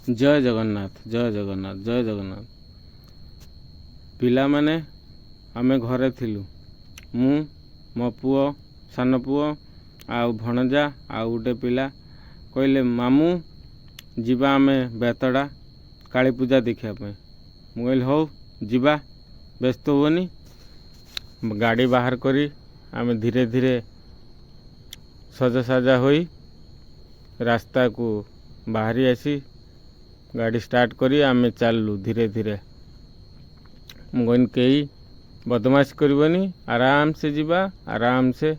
ଜୟ ଜଗନ୍ନାଥ, ଜୟ ଜଗନ୍ନାଥ, ଜୟ ଜଗନ୍ନାଥ। ପିଲାମାନେ, ଆମେ ଘରେ ଥିଲୁ। ମୁଁ, ମୋ ପୁଅ, ସାନ ପୁଅ ଆଉ ଭଣଜା ଆଉ ଗୋଟେ ପିଲା କହିଲେ, "ମାମୁଁ, ଯିବା ଆମେ ବେତଡ଼ା କାଳୀ ପୂଜା ଦେଖିବା ପାଇଁ।" ମୁଁ କହିଲି, "ହଉ ଯିବା, ବ୍ୟସ୍ତ ହୁଅନି।" ଗାଡ଼ି ବାହାର କରି ଆମେ ଧୀରେ ଧୀରେ ସଜସାଜା ହୋଇ ରାସ୍ତାକୁ ବାହାରି ଆସି ଗାଡ଼ି ଷ୍ଟାର୍ଟ କରି ଆମେ ଚାଲିଲୁ ଧୀରେ ଧୀରେ। ମୁଁ କହିନି, କେହି ବଦମାସି କରିବନି, ଆରାମସେ ଯିବା, ଆରାମସେ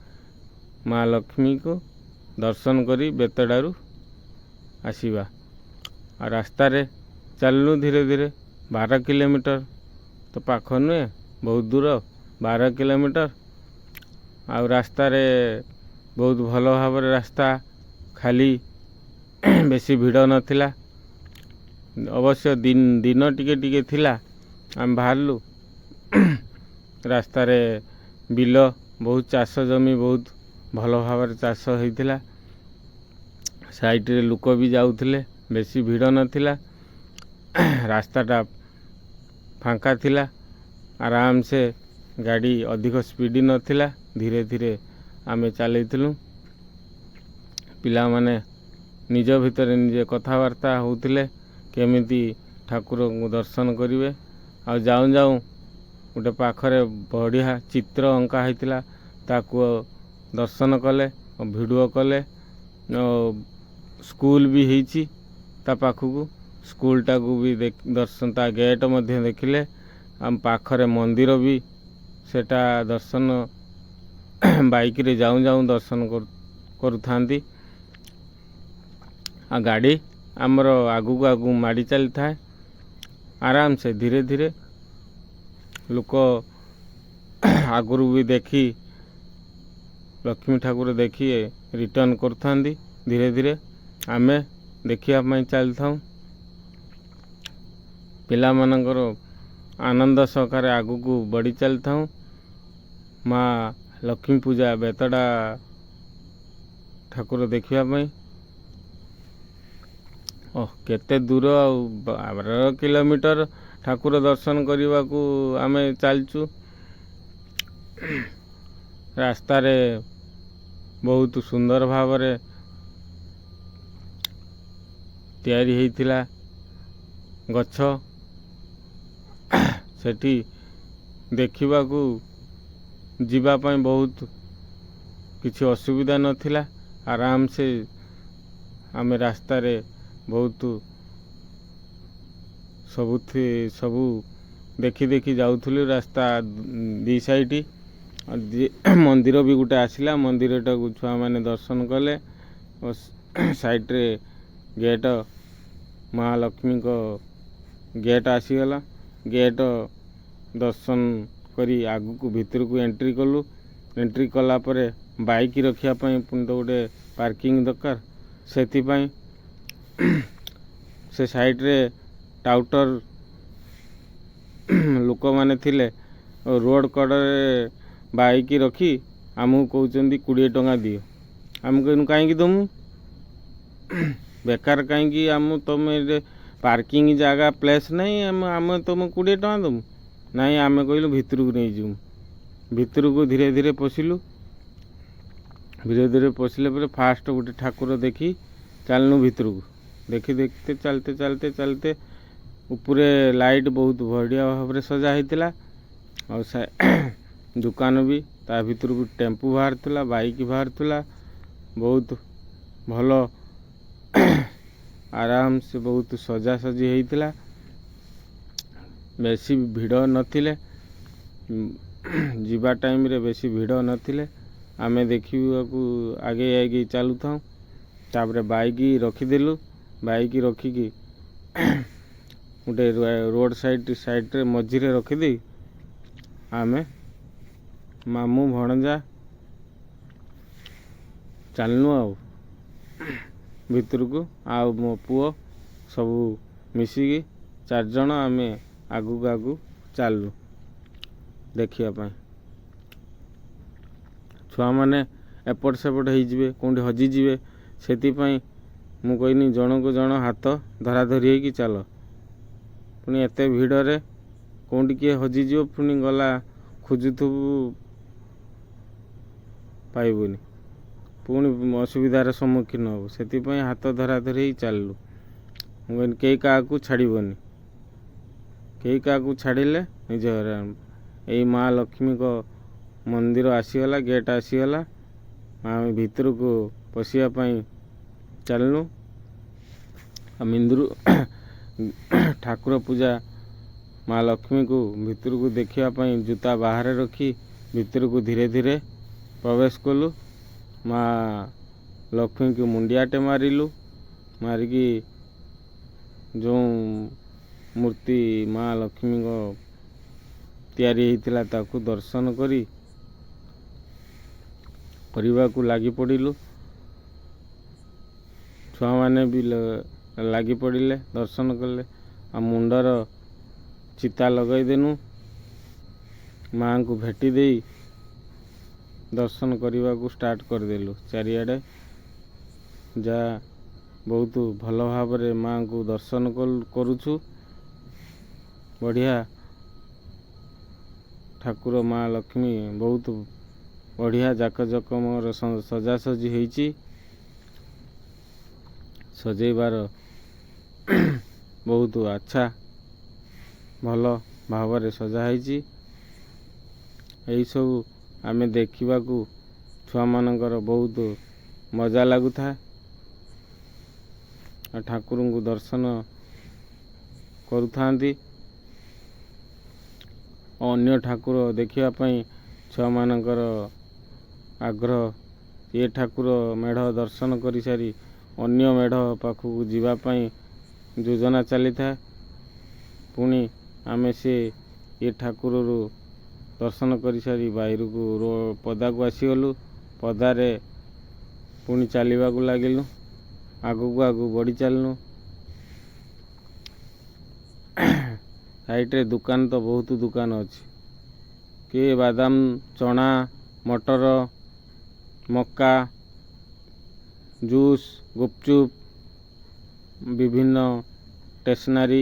ମା ଲକ୍ଷ୍ମୀକୁ ଦର୍ଶନ କରି ବେତଡ଼ାରୁ ଆସିବା। ଆଉ ରାସ୍ତାରେ ଚାଲିଲୁ ଧୀରେ ଧୀରେ। 12 କିଲୋମିଟର ତ ପାଖ ନୁହେଁ, ବହୁତ ଦୂର 12 କିଲୋମିଟର। ଆଉ ରାସ୍ତାରେ ବହୁତ ଭଲ ଭାବରେ ରାସ୍ତା ଖାଲି, ବେଶୀ ଭିଡ଼ ନଥିଲା। ଅବଶ୍ୟ ଦିନ ଟିକେ ଟିକେ ଥିଲା। ଆମେ ବାହାରିଲୁ। ରାସ୍ତାରେ ବିଲ ବହୁତ, ଚାଷ ଜମି ବହୁତ ଭଲ ଭାବରେ ଚାଷ ହେଇଥିଲା। ସାଇଡ଼ରେ ଲୋକ ବି ଯାଉଥିଲେ, ବେଶୀ ଭିଡ଼ ନଥିଲା, ରାସ୍ତାଟା ଫାଙ୍କା ଥିଲା। ଆରାମସେ ଗାଡ଼ି ଅଧିକ ସ୍ପିଡ଼ ନଥିଲା, ଧୀରେ ଧୀରେ ଆମେ ଚାଲିଥିଲୁ। ପିଲାମାନେ ନିଜ ଭିତରେ ନିଜେ କଥାବାର୍ତ୍ତା ହେଉଥିଲେ କେମିତି ଠାକୁରଙ୍କୁ ଦର୍ଶନ କରିବେ। ଆଉ ଯାଉଁ ଯାଉଁ ଗୋଟେ ପାଖରେ ବଢ଼ିଆ ଚିତ୍ର ଅଙ୍କା ହେଇଥିଲା, ତାକୁ ଦର୍ଶନ କଲେ, ଭିଡ଼ିଓ କଲେ। ସ୍କୁଲ ବି ହେଇଛି ତା ପାଖକୁ, ସ୍କୁଲଟାକୁ ବି ଦର୍ଶନ, ତା ଗେଟ୍ ମଧ୍ୟ ଦେଖିଲେ। ଆମ ପାଖରେ ମନ୍ଦିର ବି, ସେଟା ଦର୍ଶନ ବାଇକରେ ଯାଉଁ ଯାଉଁ ଦର୍ଶନ କରୁଥାନ୍ତି। ଆଉ ଗାଡ଼ି ଆମର ଆଗକୁ ଆଗକୁ ମାଡ଼ି ଚାଲିଥାଏ ଆରାମସେ ଧୀରେ ଧୀରେ। ଲୋକ ଆଗରୁ ବି ଦେଖି, ଲକ୍ଷ୍ମୀ ଠାକୁର ଦେଖି ରିଟର୍ଣ୍ଣ କରୁଥାନ୍ତି ଧୀରେ ଧୀରେ। ଆମେ ଦେଖିବା ପାଇଁ ଚାଲିଥାଉ। ପିଲାମାନଙ୍କର ଆନନ୍ଦ ସହକାରେ ଆଗକୁ ବଢ଼ି ଚାଲିଥାଉ ମା ଲକ୍ଷ୍ମୀ ପୂଜା ବେତଡ଼ା ଠାକୁର ଦେଖିବା ପାଇଁ। ଓହ, କେତେ ଦୂର! ଆଉ 12 କିଲୋମିଟର ଠାକୁର ଦର୍ଶନ କରିବାକୁ ଆମେ ଚାଲିଛୁ। ରାସ୍ତାରେ ବହୁତ ସୁନ୍ଦର ଭାବରେ ତିଆରି ହେଇଥିଲା ଗଛ। ସେଠି ଦେଖିବାକୁ ଯିବା ପାଇଁ ବହୁତ କିଛି ଅସୁବିଧା ନଥିଲା। ଆରାମସେ ଆମେ ରାସ୍ତାରେ ବହୁତ ସବୁଥି ସବୁ ଦେଖି ଦେଖି ଯାଉଥିଲୁ। ରାସ୍ତା ଦି ସାଇଡ଼ ମନ୍ଦିର ବି ଗୋଟେ ଆସିଲା, ମନ୍ଦିରଟାକୁ ଛୁଆମାନେ ଦର୍ଶନ କଲେ। ସାଇଡ଼ରେ ଗେଟ୍, ମା ଲକ୍ଷ୍ମୀଙ୍କ ଗେଟ୍ ଆସିଗଲା। ଗେଟ୍ ଦର୍ଶନ କରି ଆଗକୁ ଭିତରକୁ ଏଣ୍ଟ୍ରି କଲୁ। ଏଣ୍ଟ୍ରି କଲା ପରେ ବାଇକ୍ ରଖିବା ପାଇଁ ପୁଣି ତ ଗୋଟେ ପାର୍କିଂ ଦରକାର। ସେଥିପାଇଁ ସେ ସାଇଡ଼ରେ ଟାଉଟର ଲୋକମାନେ ଥିଲେ। ରୋଡ଼ କଡ଼ରେ ବାଇକ୍ ରଖି ଆମକୁ କହୁଛନ୍ତି, "20 ଟଙ୍କା ଦିଅ।" ଆମେ କହିଲୁ, "କାହିଁକି ଦମୁ ବେକାର? କାହିଁକି ଆମ ତମେ ପାର୍କିଂ ଜାଗା ପ୍ଲେସ୍ ନାହିଁ, ଆମେ ତୁମକୁ 20 ଟଙ୍କା ଦମୁ?" ନାଇଁ, ଆମେ କହିଲୁ, ଭିତରକୁ ନେଇଯିବୁ। ଭିତରକୁ ଧୀରେ ଧୀରେ ପଶିଲୁ। ଧୀରେ ଧୀରେ ପଶିଲା ପରେ ଫାଷ୍ଟ ଗୋଟେ ଠାକୁର ଦେଖି ଚାଲିଲୁ ଭିତରକୁ। ଦେଖି ଦେଖିତେ ଚାଲତେ ଚାଲତେ ଚାଲତେ ଉପରେ ଲାଇଟ୍ ବହୁତ ବଢ଼ିଆ ଭାବରେ ସଜା ହେଇଥିଲା। ଆଉ ଦୋକାନ ବି, ତା ଭିତରକୁ ଟେମ୍ପୁ ବାହାରୁଥିଲା, ବାଇକ୍ ବାହାରୁଥିଲା। ବହୁତ ଭଲ, ଆରାମସେ ବହୁତ ସଜାସଜି ହେଇଥିଲା। ବେଶୀ ଭିଡ଼ ନଥିଲେ। ଯିବା ଟାଇମ୍ରେ ବେଶୀ ଭିଡ଼ ନଥିଲେ। ଆମେ ଦେଖିବାକୁ ଆଗେଇ ଆଗେଇ ଚାଲୁଥାଉ। ତାପରେ ବାଇକ୍ ରଖିଦେଲୁ। ବାଇକ୍ ରଖିକି ଗୋଟେ ରୋଡ଼ ସାଇଡ଼୍ ସାଇଡ଼୍ରେ ମଝିରେ ରଖିଦେଇ ଆମେ ମାମୁଁ ଭଣଜା ଚାଲିଲୁ ଆଉ ଭିତରକୁ। ଆଉ ମୋ ପୁଅ ସବୁ ମିଶିକି ଚାରିଜଣ ଆମେ ଆଗକୁ ଆଗକୁ ଚାଲିଲୁ ଦେଖିବା ପାଇଁ। ଛୁଆମାନେ ଏପଟ ସେପଟ ହେଇଯିବେ, କେଉଁଠି ହଜିଯିବେ, ସେଥିପାଇଁ ମୁଁ କହିନି ଜଣକୁ ଜଣ ହାତ ଧରାଧରି ହେଇକି ଚାଲ। ପୁଣି ଏତେ ଭିଡ଼ରେ କେଉଁଠି କିଏ ହଜିଯିବ, ପୁଣି ଗଲା ଖୋଜୁଥିବୁ ପାଇବୁନି, ପୁଣି ଅସୁବିଧାର ସମ୍ମୁଖୀନ ହବୁ। ସେଥିପାଇଁ ହାତ ଧରାଧରି ହେଇ ଚାଲିଲୁ। ମୁଁ କହିନି କେହି କାହାକୁ ଛାଡ଼ିବନି, କେହି କାହାକୁ ଛାଡ଼ିଲେ ନିଜ ହଇରାଣ। ଏଇ ମା ଲକ୍ଷ୍ମୀଙ୍କ ମନ୍ଦିର ଆସିଗଲା, ଗେଟ୍ ଆସିଗଲା। ଆମେ ଭିତରକୁ ପଶିବା ପାଇଁ ଚାଲିଲୁ। ଆଉ ମିନ୍ଦୁରୁ ଠାକୁର ପୂଜା ମା ଲକ୍ଷ୍ମୀକୁ ଭିତରକୁ ଦେଖିବା ପାଇଁ ଜୁତା ବାହାରେ ରଖି ଭିତରକୁ ଧୀରେ ଧୀରେ ପ୍ରବେଶ କଲୁ। ମା ଲକ୍ଷ୍ମୀଙ୍କୁ ମୁଣ୍ଡିଆଟେ ମାରିଲୁ। ମାରିକି ଯେଉଁ ମୂର୍ତ୍ତି ମା ଲକ୍ଷ୍ମୀଙ୍କ ତିଆରି ହେଇଥିଲା ତାକୁ ଦର୍ଶନ କରି କରିବାକୁ ଲାଗି ପଡ଼ିଲୁ। ଛୁଆମାନେ ବି ଲାଗି ପଡ଼ିଲେ, ଦର୍ଶନ କଲେ। ଆଉ ମୁଣ୍ଡର ଚିତା ଲଗାଇଦେନୁ, ମାଆଙ୍କୁ ଭେଟି ଦେଇ ଦର୍ଶନ କରିବାକୁ ଷ୍ଟାର୍ଟ କରିଦେଲୁ ଚାରିଆଡ଼େ। ଯାହା ବହୁତ ଭଲ ଭାବରେ ମାଆଙ୍କୁ ଦର୍ଶନ କରୁଛୁ। ବଢ଼ିଆ ଠାକୁର ମା ଲକ୍ଷ୍ମୀ ବହୁତ ବଢ଼ିଆ ଜାକଜକମର ସଜାସଜି ହେଇଛି। ସଜେଇବାର ବହୁତ ଆଚ୍ଛା ଭଲ ଭାବରେ ସଜା ହେଇଛି। ଏଇସବୁ ଆମେ ଦେଖିବାକୁ ଛୁଆମାନଙ୍କର ବହୁତ ମଜା ଲାଗୁଥାଏ। ଆଉ ଠାକୁରଙ୍କୁ ଦର୍ଶନ କରୁଥାନ୍ତି। ଅନ୍ୟ ଠାକୁର ଦେଖିବା ପାଇଁ ଛୁଆମାନଙ୍କର ଆଗ୍ରହ। ଏ ଠାକୁର ମେଢ଼ ଦର୍ଶନ କରିସାରି ଅନ୍ୟ ମେଢ଼ ପାଖକୁ ଯିବା ପାଇଁ ଯୋଜନା ଚାଲିଥାଏ। ପୁଣି ଆମେ ସେ ଏ ଠାକୁରରୁ ଦର୍ଶନ କରିସାରି ବାହାରକୁ ପଦାକୁ ଆସିଗଲୁ। ପଦାରେ ପୁଣି ଚାଲିବାକୁ ଲାଗିଲୁ, ଆଗକୁ ଆଗକୁ ବଢ଼ି ଚାଲିଲୁ। ସାଇଡ଼ରେ ଦୋକାନ ତ ବହୁତ ଦୋକାନ ଅଛି। କିଏ ବାଦାମ, ଚଣା, ମଟର, ମକା, ଜୁସ୍, ଗୁପଚୁପ୍, ବିଭିନ୍ନ ଷ୍ଟେସନାରୀ,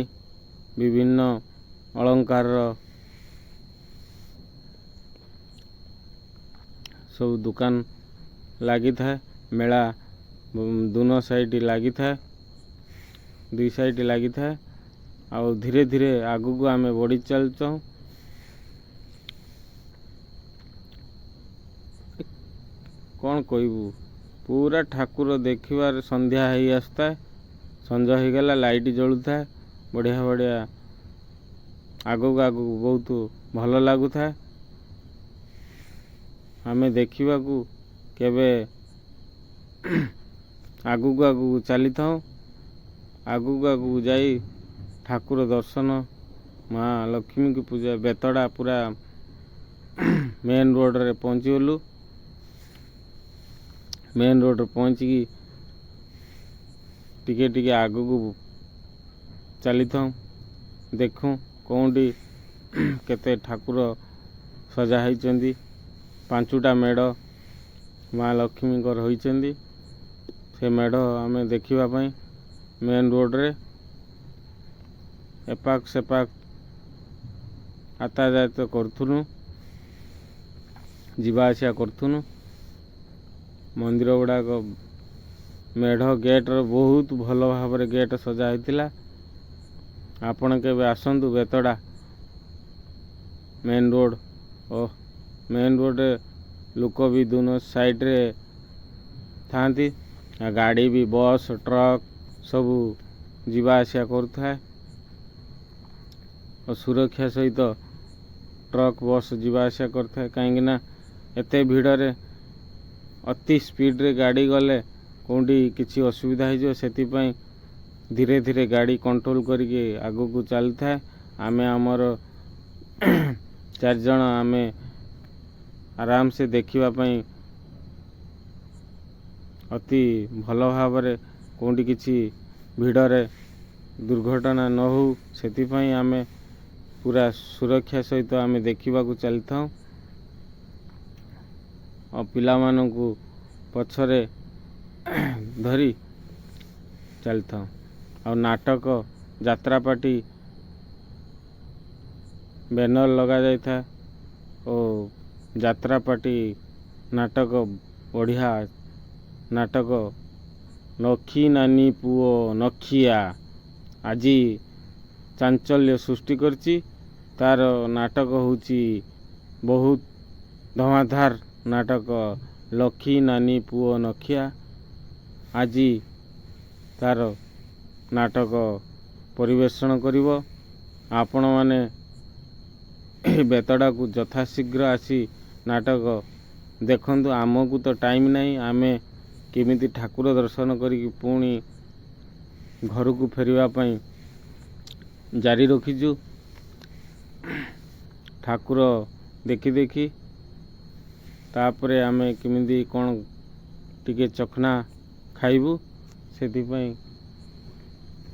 ବିଭିନ୍ନ ଅଳଙ୍କାରର ସବୁ ଦୋକାନ ଲାଗିଥାଏ। ମେଳା ଦୁନ ସାଇଡ଼ ଲାଗିଥାଏ, ଦୁଇ ସାଇଡ଼ ଲାଗିଥାଏ। ଆଉ ଧୀରେ ଧୀରେ ଆଗକୁ ଆମେ ବଢ଼ି ଚାଲିଥାଉ। କ'ଣ କହିବୁ, ପୁରା ଠାକୁର ଦେଖିବାରେ ସନ୍ଧ୍ୟା ହେଇ ଆସୁଥାଏ। ସଞ୍ଜ ହେଇଗଲା, ଲାଇଟ୍ ଜଳୁଥାଏ ବଢ଼ିଆ ବଢ଼ିଆ। ଆଗକୁ ଆଗକୁ ବହୁତ ଭଲ ଲାଗୁଥାଏ। ଆମେ ଦେଖିବାକୁ କେବେ ଆଗକୁ ଆଗକୁ ଚାଲିଥାଉ। ଆଗକୁ ଆଗକୁ ଯାଇ ଠାକୁର ଦର୍ଶନ ମା ଲକ୍ଷ୍ମୀଙ୍କୁ ପୂଜା ବେତଡ଼ା ପୁରା ମେନ୍ ରୋଡ଼ରେ ପହଞ୍ଚିଗଲୁ। ମେନ୍ ରୋଡ଼ରେ ପହଞ୍ଚିକି ଟିକେ ଟିକେ ଆଗକୁ ଚାଲିଥାଉ, ଦେଖୁଁ କେଉଁଠି କେତେ ଠାକୁର ସଜା ହେଇଛନ୍ତି। ପାଞ୍ଚଟା ମେଢ଼ ମା ଲକ୍ଷ୍ମୀଙ୍କର ହୋଇଛନ୍ତି। ସେ ମେଢ଼ ଆମେ ଦେଖିବା ପାଇଁ ମେନ୍ ରୋଡ଼ରେ ଏପାଖ ସେପାଖ ଆତାଯାତ କରୁଥିଲୁ, ଯିବା ଆସିବା କରୁଥିଲୁ। ମନ୍ଦିର ଗୁଡ଼ାକ ମେଢ଼ ଗେଟ୍ର ବହୁତ ଭଲ ଭାବରେ ଗେଟ୍ ସଜା ହେଇଥିଲା। ଆପଣ କେବେ ଆସନ୍ତୁ ବେତଡ଼ା ମେନ୍ ରୋଡ଼। ଓ ମେନ୍ ରୋଡ଼ରେ ଲୋକ ବି ଦୁନ ସାଇଡ଼ରେ ଥାଆନ୍ତି, ଆଉ ଗାଡ଼ି ବି ବସ୍ ଟ୍ରକ୍ ସବୁ ଯିବା ଆସିବା କରୁଥାଏ। ଓ ସୁରକ୍ଷା ସହିତ ଟ୍ରକ୍ ବସ୍ ଯିବା ଆସିବା କରିଥାଏ, କାହିଁକିନା ଏତେ ଭିଡ଼ରେ ଅତି ସ୍ପିଡ଼ରେ ଗାଡ଼ି ଗଲେ କେଉଁଠି କିଛି ଅସୁବିଧା ହେଇଯିବ। ସେଥିପାଇଁ ଧୀରେ ଧୀରେ ଗାଡ଼ି କଣ୍ଟ୍ରୋଲ କରିକି ଆଗକୁ ଚାଲିଥାଏ। ଆମେ ଆମର ଚାରିଜଣ ଆମେ ଆରାମସେ ଦେଖିବା ପାଇଁ ଅତି ଭଲ ଭାବରେ କେଉଁଠି କିଛି ଭିଡ଼ରେ ଦୁର୍ଘଟଣା ନ ହଉ, ସେଥିପାଇଁ ଆମେ ପୁରା ସୁରକ୍ଷା ସହିତ ଆମେ ଦେଖିବାକୁ ଚାଲିଥାଉ। ଆଉ ପିଲାମାନଙ୍କୁ ପଛରେ ଧରି ଚାଲିଥାଉ। ଆଉ ନାଟକ ଯାତ୍ରା ପାର୍ଟି ବ୍ୟାନର୍ ଲଗାଯାଇଥାଏ ଓ ଯାତ୍ରା ପାର୍ଟି ନାଟକ, ବଢ଼ିଆ ନାଟକ "ଲଖୀ ନାନୀ ପୁଅ ନଖିଆ" ଆଜି ଚାଞ୍ଚଲ୍ୟ ସୃଷ୍ଟି କରିଛି। ତା'ର ନାଟକ ହେଉଛି ବହୁତ ଧମାଧାର ନାଟକ। ଲଖୀ ନାନୀ ପୁଅ ନଖିଆ ଆଜି ତା'ର ନାଟକ ପରିବେଷଣ କରିବ। ଆପଣମାନେ ବେତଡ଼ାକୁ ଯଥାଶୀଘ୍ର ଆସି ନାଟକ ଦେଖନ୍ତୁ। ଆମକୁ ତ ଟାଇମ୍ ନାହିଁ। ଆମେ କେମିତି ଠାକୁର ଦର୍ଶନ କରିକି ପୁଣି ଘରକୁ ଫେରିବା ପାଇଁ ଜାରି ରଖିଛୁ। ଠାକୁର ଦେଖି ଦେଖି ତାପରେ ଆମେ କେମିତି କ'ଣ ଟିକେ ଚଖନା ଖାଇବୁ, ସେଥିପାଇଁ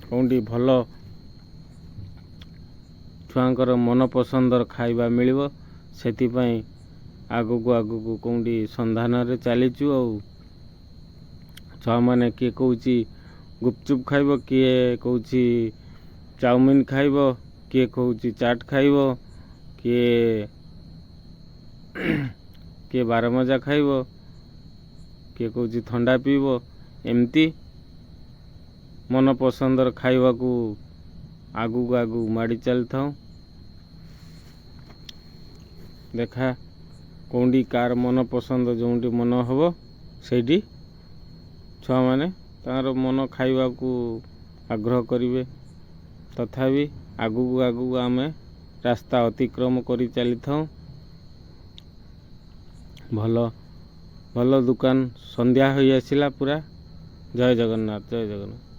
କେଉଁଠି ଭଲ ଛୁଆଙ୍କର ମନ ପସନ୍ଦର ଖାଇବା ମିଳିବ, ସେଥିପାଇଁ ଆଗକୁ ଆଗକୁ କେଉଁଠି ସନ୍ଧାନରେ ଚାଲିଛୁ। ଆଉ ଛୁଆମାନେ କିଏ କହୁଛି ଗୁପଚୁପ୍ ଖାଇବ, କିଏ କହୁଛି ଚାଉମିନ୍ ଖାଇବ, କିଏ କହୁଛି ଚାଟ୍ ଖାଇବ, କିଏ କିଏ ବାରମଜା ଖାଇବ, କିଏ କହୁଛି ଥଣ୍ଡା ପିଇବ। ଏମିତି ମନ ପସନ୍ଦର ଖାଇବାକୁ ଆଗକୁ ଆଗକୁ ମାଡ଼ି ଚାଲିଥାଉ। ଦେଖା କେଉଁଠି କାହାର ମନ ପସନ୍ଦ, ଯେଉଁଠି ମନ ହେବ ସେଇଠି ଛୁଆମାନେ ତାଙ୍କର ମନ ଖାଇବାକୁ ଆଗ୍ରହ କରିବେ। ତଥାପି ଆଗକୁ ଆଗକୁ ଆମେ ରାସ୍ତା ଅତିକ୍ରମ କରି ଚାଲିଥାଉ। ଭଲ ଭଲ ଦୋକାନ। ସନ୍ଧ୍ୟା ହୋଇ ଆସିଲା ପୁରା। ଜୟ ଜଗନ୍ନାଥ, ଜୟ ଜଗନ୍ନାଥ।